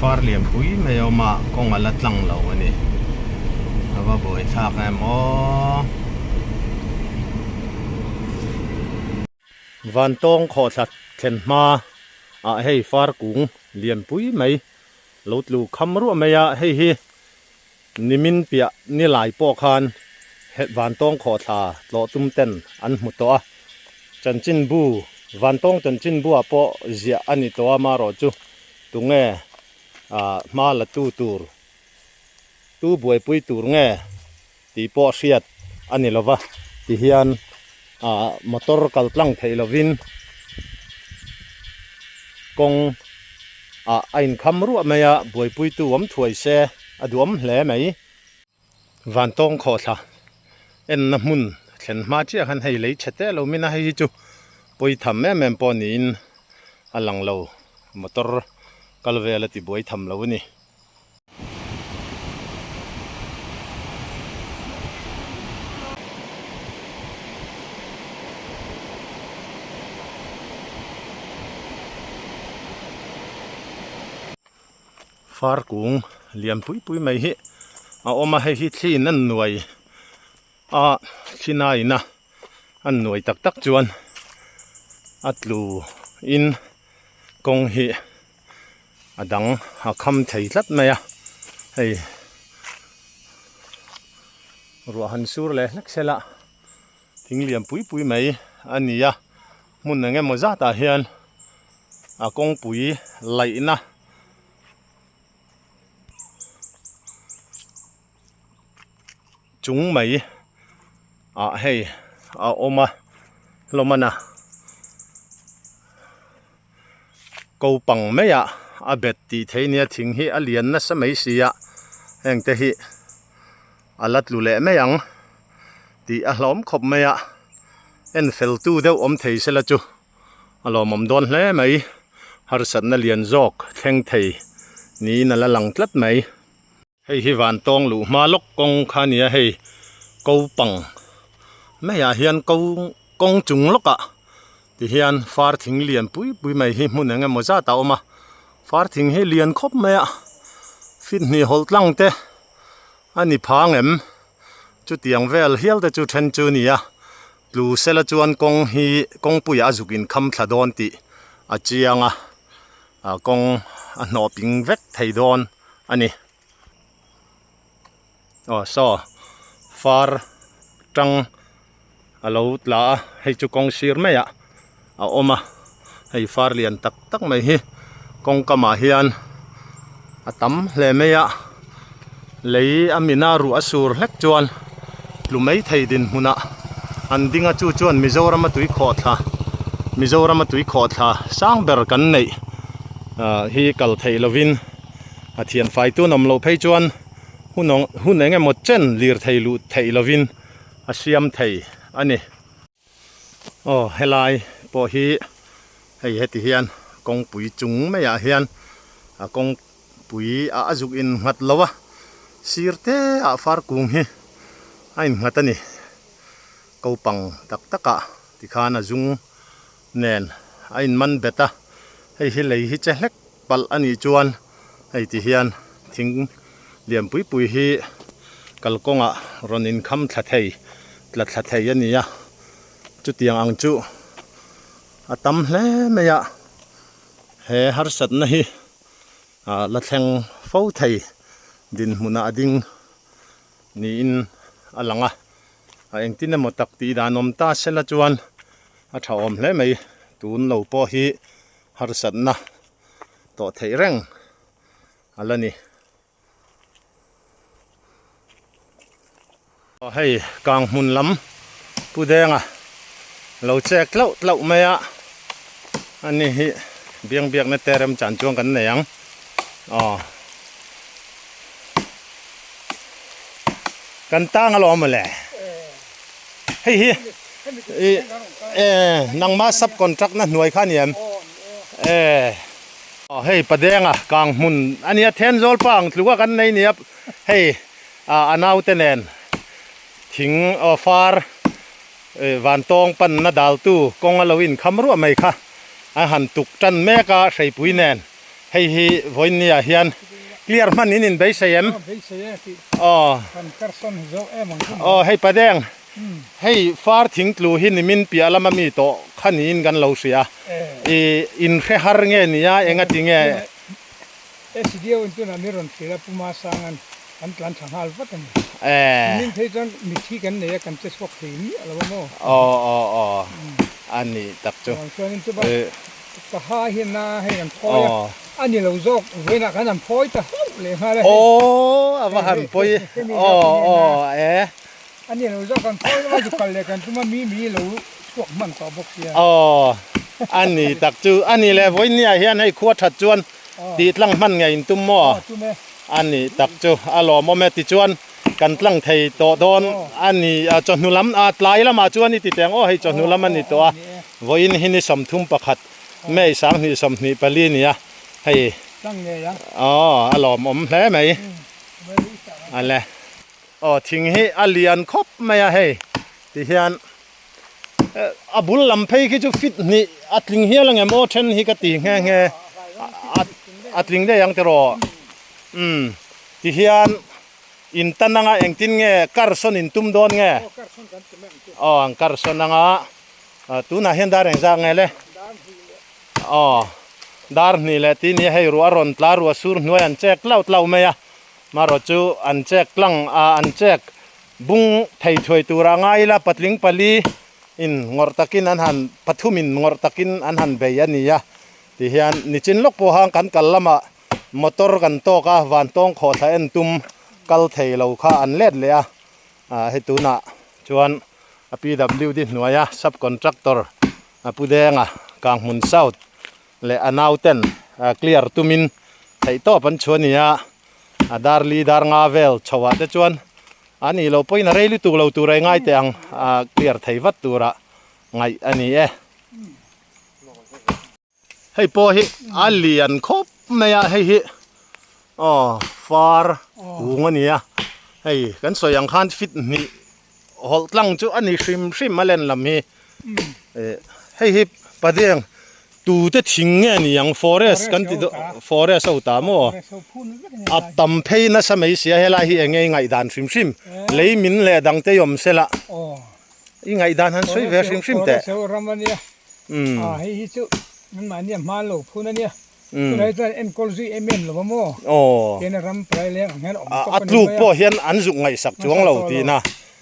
far lian pui mai a awm a kawng a la tlang lo a ni a va buai thlak em aw. Vantawng khawhthla thlen hma ah hei far kung lian pui mai lo tlu kham ruah mai a hei hi nimin piah ni lai pawh khan Vantawng khawhthla tlawh tum ten an hmu tawh a chanchinbu Vantawng chanchinbu ah pawh ziah a ni tawh a marawh chu tunge ah hma la tu tur tu buaipui tur nge tih pawh hriat a ni lova tihian ah motor kal tlang theih lovin kawng ah a inkham ruah mai a buaipuitu awm thuai se a duhawm hle mai. Vantawng khawhthla enna hmun thlen hma chiah khan hei lei chhe teh lo min a hei hi chu pawi tham em em pawh niin a lang lo motor kal vel a ti buai tham lo a ni. Far kung lian pui pui mai hi a awm a hei hi thli in an nuai a thli na in a an nuai tak tak chuan a tlu in kawng hi a dang a kham thei tlat mai a hei ruah han sur leh hlek sela thing lian pui pui mai a ni a hmun eng emaw zatah hian a kawngpui laihna chung mai ah hei a awm a hlawm a na ko pang mai ah a bet tih theih nia thing hi a lian nasa mai si a heng te hi a la tlu leh mai ang tih a hlawm khawp mai a en fel tu deuh awm thei sela chu. A lawmawm dawn hle mai harsatna lian zawk thleng thei niin a la lang tlat mai. Hei hi vantawng luh hma lawk kawng kha a nia hei ko pang maiah hian ko kawng chung lawkah ti hian far thing lian pui pui mai hi hmun eng emaw zat a awm a far thing hi lian khawp mai a fit hnih hawlh tlang te a ni phang em chutiang vel hial te chu then chu a ni a. Tlu sela chuan kawng hi kawngpuiah a zuk inkham thla dawn tih a chiang a, kawng a hnawh ping vek thei dawn a ni. Aw saw far tang a lo tla a, hei chu kawng sir maiah a awm a, hei far lian tak tak mai hi kawng kamah hian a tam hle mai a, lei a min a ruah a sur hlek chuan tlu mai thei dinhmunah an ding a chu chuan Mizoram a tui khawhthla Mizoram a tui khawhthla sang ber kan neih ah hi kal theih lovin a thian fai tun awm loh phei chuan hun hun eng emaw chen lirthei luh theih lovin a siam thei a ni. Aw helai pawh hi hei heti hian kawngpui chung maiah hian a kawngpui a a zuk innghat lo a sir te ah far kung hi a innghat a ni ko pang tak tak ah tikhan a zung nen a inman bet a hei hi lei hi che hlek palh a nih chuan hei ti hian thing lian pui pui hi kalkawngah rawn inkham thla thei tla thla thei a ni a chutiang ang chu a tam hle mai a he harsatna hi ah la thleng fo thei dinhmunah a ding niin a lang a a engtin emaw tak tih dan awm ta sela chuan a tha awm hle mai tun lo pawh hi harsatna tawh theih reng a la ni. Aw hei kang hmun lam pu denga lo chek tlauh tlauh mai a ani hi biang biakna te remchan chuan kan nei ang aw kan tang alawm mawle hei hi ih e nangma sub contract na hnuai kha a ni em e aw hei padenga kang hmun a nia thenzawl pa ang tluka kan nei nia hei ah a naute nen thing aw far eh vantawng panna daltu kawng a lo inkham ruah mai kha a han tuk tan mek a hreipui nen. Hei hi vawiin ah hian clear hman in in beisei em? Aw. Aw hei Padeng hei far thing tlu hi nimin piah lama mi tawh kha niin kan lo hria. I in hre har nge nia enga ti nge? SDO in tunah min rawn hrilh a Pu Masanga'n kan tlan tha nghal vat a ni. Nimin phei chuan mithi kan nei a kan che chhuak thei miah lo a maw? Aw aw aw a ni tak chu. Chuanin chuba Ka ha hian a hei an phawi a, a ni lo zawk vawiinah khan an phawi ta hlauh leh nghal a hei. Aw a va han pawi aw aw e. A ni lo zawk an phawi lova zu kal leh kan tum a mi mi lo chhuak hman tawh bawk sia. Aw a ni tak chu a ni le vawiinniah hian hei khua that chuan tih tlang hman ngei in tum maw? Aw tum e. A ni tak chu a lawmawm e tichuan kan tlang thei tawh dawn a ni a chawhnu lam a tlai lamah chuan i ti teng aw hei chawhnu lam a ni tawh a. Vawiin hi ni 31 May 2024 a ni a, hei aw a lawmawm hle mai a le. Aw thing hi a lian khawp mai a hei ti hian a bul lam phei khi chu fit hnih a tling hial ang em aw then hi ka ti nghe nghe a tling daih ang tiraw umm ti hian in tan anga engtin nge kar sawn in tum dawn nge aw an kar sawn anga. Tunah hian dar engzah nge le? Aw, dar hnih leh tih nia hei ruah a rawn tla ruah sur hnuai an chek tlau tlau mai a, marawh chu an chek tlang a an chek bung thei thuai turah ngai ila patling pali in ngawrh takin an han pathum in ngawrh takin an han bei a ni a tihian nichin lawk pawh hang kan kal lamah motor kan tawk a vantawng khawhthla en tum kal thei lo kha an let leh a hei tunah chuan. A PWD hnuaia sub contractor a Pu Denga Kanghmun South leh a nauten clear tumin theihtawp an chhuah a ni a, a dar li dar nga vel chho ah te chuan a nih loh pawhin a rei lutuk lo tur a i ngai teh ang a clear thei vat tura ngaih a ni e. Hei pawh hi a lian khawp mai a hei hi aw far kung a ni a hei kan sawi ang khan fit hnih hawlh tlang chu a ni hrim hrim a len lam hi eh hei hi padeng tute thing nge ni ang forest kan ti dawn forest ho ta maw a tam phei nasa mai sia helai hi eng nge i ngaihdan hrim hrim lei min leh dang te i awm sela i ngaihdan han sawi ve hrim hrim teh. Umm. A hei hi chu an mahni a hma lo phun a nia. Tunah hi chuan enkawl zui em em lo a maw? Aw. Tihian ram prai leng ang hian a awm tawp a ni mai a. A tluk pawh hian an zuk ngaihsak chuang lo tihna.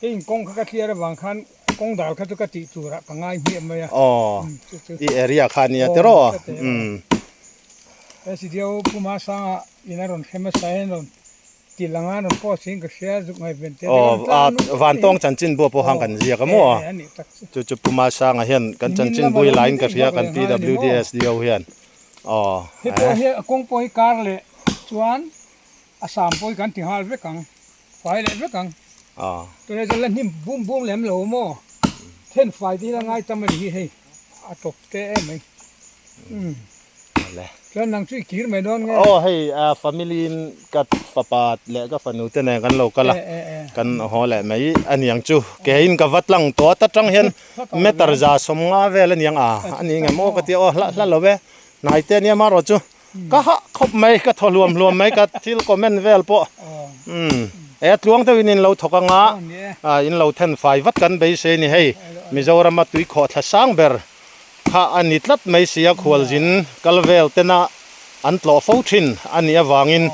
Hei in kawng kha ka thliar avang khan kawng dal kha chu ka tih turah ka ngai hmiah mai a. Aw. I area kha nia tiraw? Umm. SDO Pu Masanga in a rawn hre hmasa hian rawn Ti lang a rawn post in ka hria zuk ngai ven te Aw a vantawng chanchin bu pawh khan kan ziak a maw chu chu Pu Masanga hian kan chanchin bui laiin ka hria kan PWDSDO hian aw Hei pawh hi a kawng pawh hi kar leh chuan a sam pawh hi kan ti nghal vek ang fai leh vek ang aw tunah chuan la hnim bum bum lem lo maw then fai te hi la ngai tam a ni hi hei a tawp te em mai umm. Chuan nang chu i kir mai dawn nge? Aw hei family in ka fapa leh ka fanu te nen kan lo kal a, kan haw leh mai a niang chu. Ke in ka va tlang tawh a ta tang hian meter za sawmnga vel a niang a, a ni nge maw ka ti a, aw hla hla lo e, hnai te ania marawh chu ka hah khawp mai, ka thaw hluam hluam mai ka thil comment vel pawh umm e tluang deuhin in lo thawk anga in lo then fai vat kan beisei a ni hei Mizorama tuikhawhthla sang ber. Kha a ni tlat mai sia khualzin kal vel tena an tlawh fo thin a nih avangin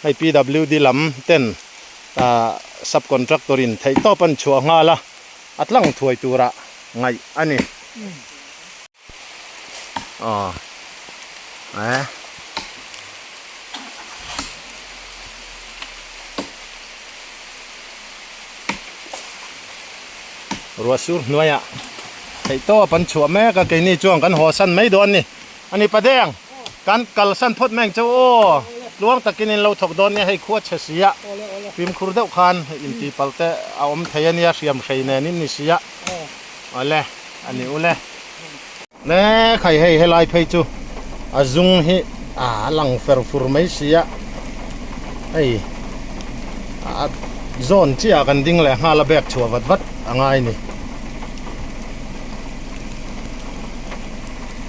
hei PWD lam ten sub contractor in theihtawp an chhuah nghal a, a tlang thuai tura ngaih a ni. Aw eh. Ruah sur hnuaiah theihtawp an chhuah mek a, keini chuan kan haw san mai dawn a ni. A ni Padeng, kan kal san phawt mai ang che u aw, tluang takin in lo thawk dawn nia hei khua chhe si a, fimkhur deuh khan intihpalh te a awm thei a nia, hriam hrei nen in ni si a, awle a ni ule. Mek hei hei helai phei chu a zung hi a lang fer fur mai si a hei a zawn chiah ah kan ding leh nghal a bag chhuah vat vat a ngai ni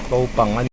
ko pang a ni.